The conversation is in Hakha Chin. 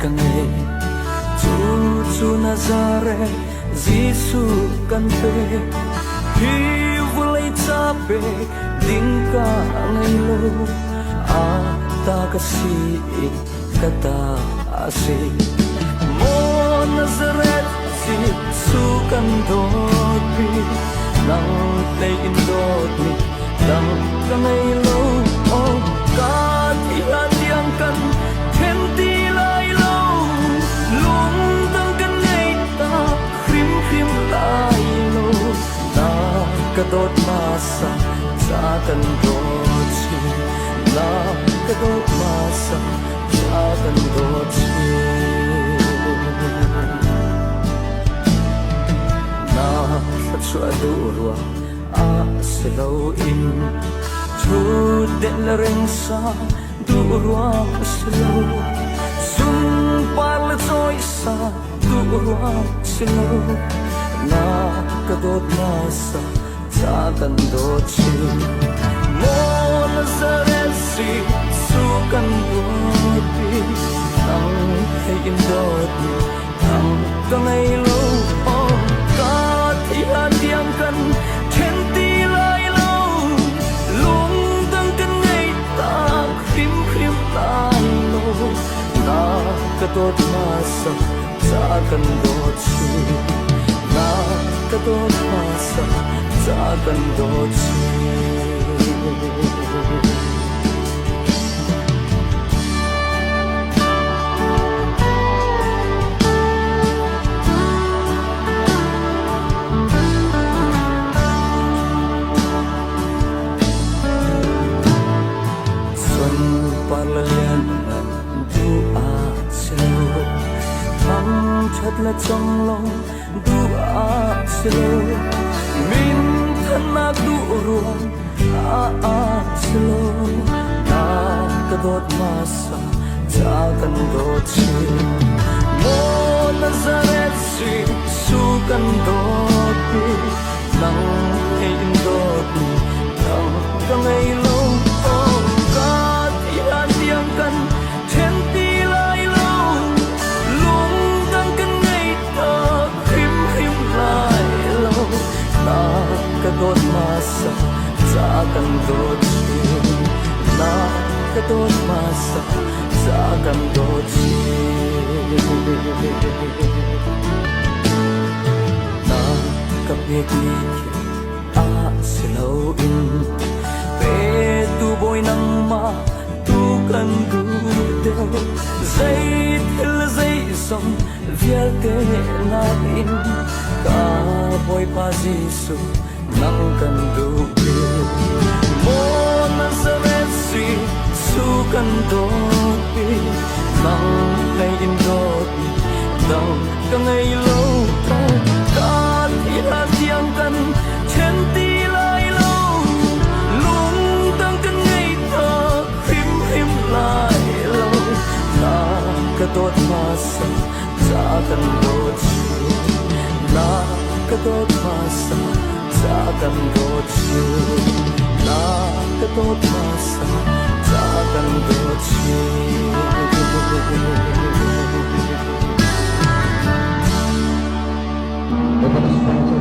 ka ngei. Cu cu Nazareth Jesuh kan pek. Hi vawlei ca pek ding ka ngei lo. A ta ka si i ka ta a si. Maw Nazareth Jesuh kan dawtmi, nang hlei in dawtmi dang ka ngei lo. Oh, ka thi hlan tiang kan then ti lai lo. Lungdang kan ngei ta hrimhrim lai lo. Na ka dawt hmasa ca kan dawt chin. Na ka dawt hmasa ca kan dawt chin. Na thluachuah duh ruang ah si loin thutden le rengsa duh ruang si lo. Sunpar le cawisa duh ruang si lo. Na ka dawt hmasa ca kan dawt chin. Maw Nazareth si su kan dawt i nang hei in dawt mi nang ka ngei lo. Oh, ka thi hlan tiang kan then ti lai lo. Lungdang kan ngei tak hrimhrim lai lo. Na ka dawt hmasa ca kan dawt chin. Na ka dawt hmasa ca kan dawt chin. Sunpar le lianngan duh ah si lo, thangṭhat le conglawmh duh ah si lo, minthannak duh ruang ah ah si lo. Na ka dawt hmasa ca kan dawt chin. Maw Nazareth Jesuh kan dawt i nang he in dawt mi dang ka ngei lo. Oh, ka ti hlan tiang kan then ti lai lo. Lungdang kan ngei tak hrimhrim lai lo. Na ka dawt hmasa ca kan dawt chin. Na ka dawt hmasa ca kan dawt chin. Na ka pekmi thil ah si loin petu bawi nangmah tu kan duh deuh. Zei thil zeizong vialte nakin ka Bawipa Jesuh nang kan duh bik. Maw Nazareth Jesuh kan dawt bik, nang hlei in dawt mi dang ka ngei lo. Ka thi hlan tiang kan then ti lai lo. Lungdang kan ngei tak hrimhrim lai lo. Na ka dawt hmasa ca kan dawt chin. Na ka dawt hmasa ca kan dawt chin. Na ka dawt hmasa ca kan dawt chin. Bapak.